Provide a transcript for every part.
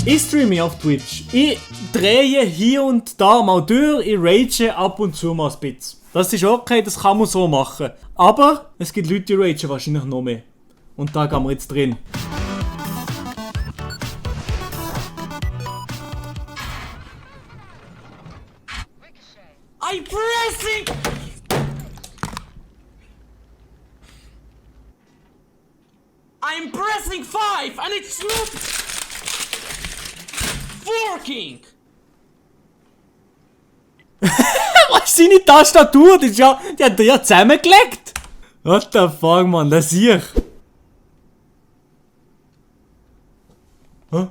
Ich streame auf Twitch. Ich drehe hier und da mal durch, ich rage ab und zu mal ein bisschen. Das ist okay, das kann man so machen. Aber es gibt Leute, die ragen wahrscheinlich noch mehr. Und da gehen wir jetzt drin. I'm pressing! I'm pressing 5 and it's not working! Was ist seine Tastatur? Die hat er ja zusammengelegt! What the fuck, man, das sehe ich! Hä?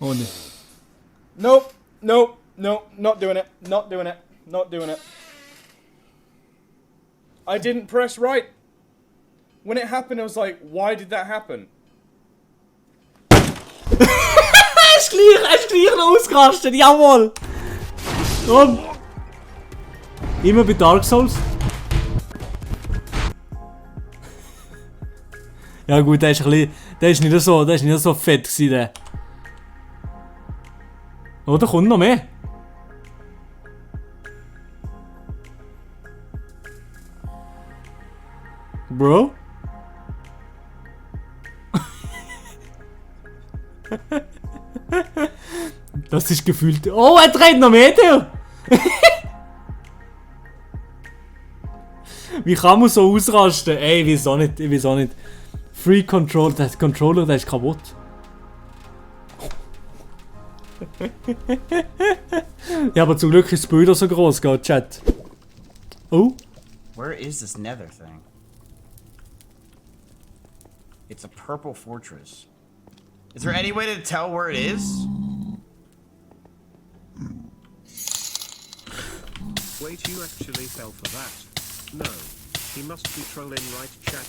Oh ne. Nope, nope, no, not doing it, not doing it, not doing it. I didn't press right. When it happened, I was like, why did that happen? Er ist gleich noch ausgerastet, jawohl! Komm! Immer bei Dark Souls. Ja gut, der ist ein bisschen, der ist nicht so fett gewesen, der. Oder kommt noch mehr? Bro? Das ist gefühlt... Oh, er dreht noch mehr, du! Wie kann man so ausrasten? Ey, wieso nicht? Wieso nicht? Free Control, der Controller, der ist kaputt. Ja, aber zum Glück ist das Bild so groß, gell, Chat. Oh? Where is this nether thing? It's a purple fortress. Is there any way to tell where it is? Wait, you actually fell for that? No. He must be trolling, right, chat?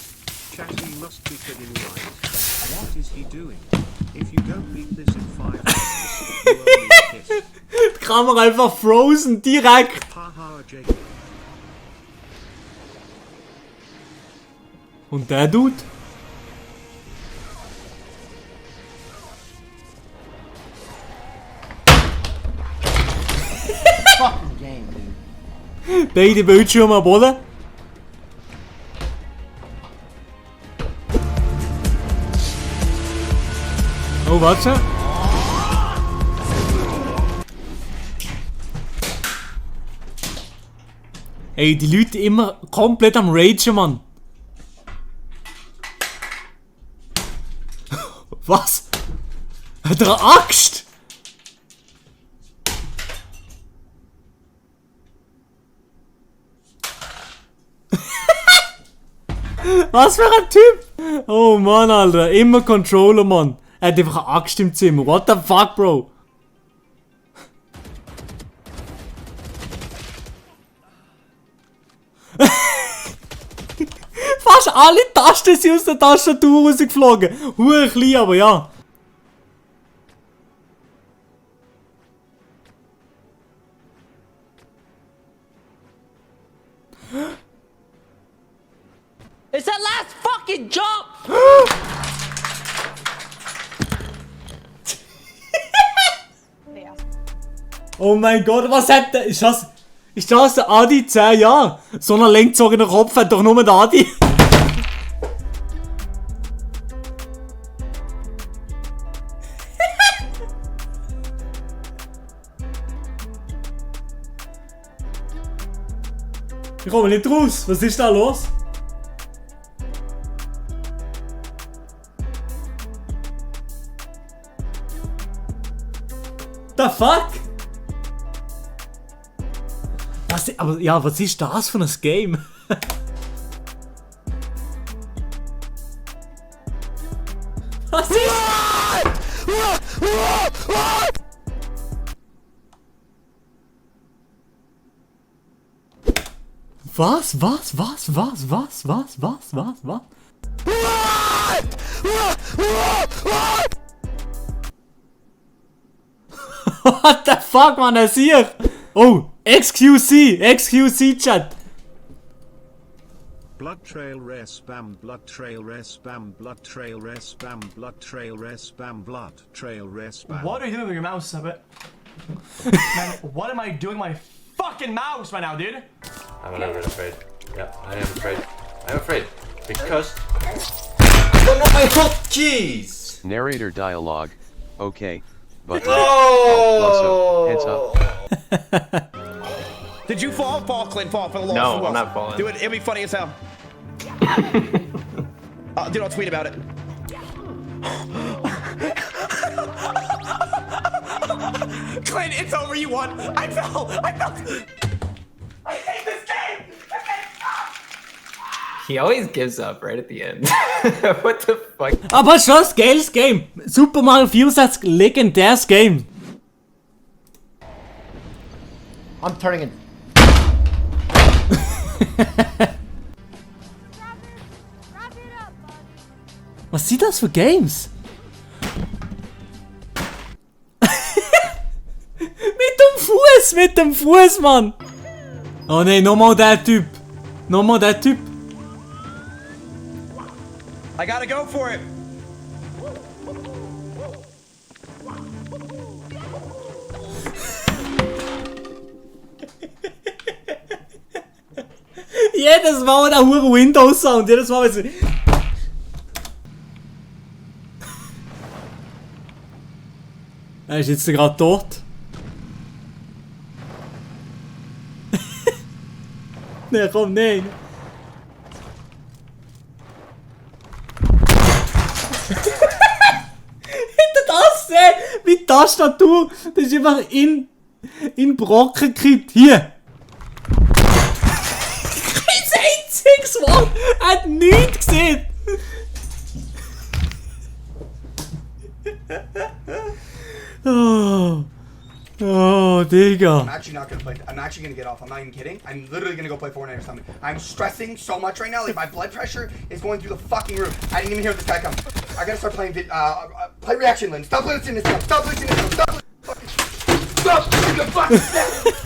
Chat, he must be kidding, right? What is he doing? If you don't beat this in 5 minutes, you owe me a kiss. Die Kamera einfach frozen, direkt. Haha, Jake. Und der Dude? Fucking game, dude. Beide Bildschirme am Boden. Oh, warte. Ey, die Leute immer komplett am Ragen, Mann. Was? Hat er eine Axt? Was für ein Typ? Oh Mann, Alter. Immer Controller, Mann. Er hat einfach eine Axt im Zimmer. What the fuck, Bro? Fast alle Tasten sind aus der Tastatur rausgeflogen. Hure klein, aber ja. It's that last fucking jump! Oh mein Gott, was hat der? Ist das der Adi 10 Jahre? So einen längzogenen Kopf hat doch nur der Adi. Ich komme nicht raus. Was ist da los? The fuck? Was, aber ja, was ist das für ein Game? Was ist? Was? What the fuck, man, er sieht? Oh, XQC, Chat. Blood trail rare spam, blood trail rare spam, blood trail rare spam, blood trail rare spam, blood trail rare spam. What are you doing with your mouse, Subbit? Man, what am I doing with my fucking mouse right now, dude? I'm a little bit afraid. Yeah, I am afraid. I'm afraid. Because... I don't know my hotkeys! Narrator dialogue. Okay, but Oh! heads up. Did you fall? Fall, Clint, fall for the Lord. No, I'm not falling. Do it, it'll be funny as hell. Dude, I'll tweet about it. Clint, it's over, you won. I fell. I hate this game. He always gives up right at the end. What the fuck? Aber schon ein geiles Game. Super Mario 64, legendäres Game. I'm turning it. Was sind das für Games? Mit dem Fuß, Mann! Oh nein, nochmal der Typ. Nochmal der Typ. I gotta go for it. Jedes Mal der hure Windows Sound, jedes Mal wenn sie... Er ist jetzt gerade tot. Nee, komm, nein. Hinter das sehen, wie die Tastatur, das ist einfach in Brocken gekippt. Hier. Kein einziges Wort, er hat nichts gesehen. Oh, Digga. I'm actually not gonna play. I'm actually gonna get off. I'm not even kidding. I'm literally gonna go play Fortnite or something. I'm stressing so much right now. Like my blood pressure is going through the fucking roof. I didn't even hear this guy come. I gotta start playing. Play reaction, Lynn. Stop listening to this. Stop listening to this. Stop. Stop. Stop.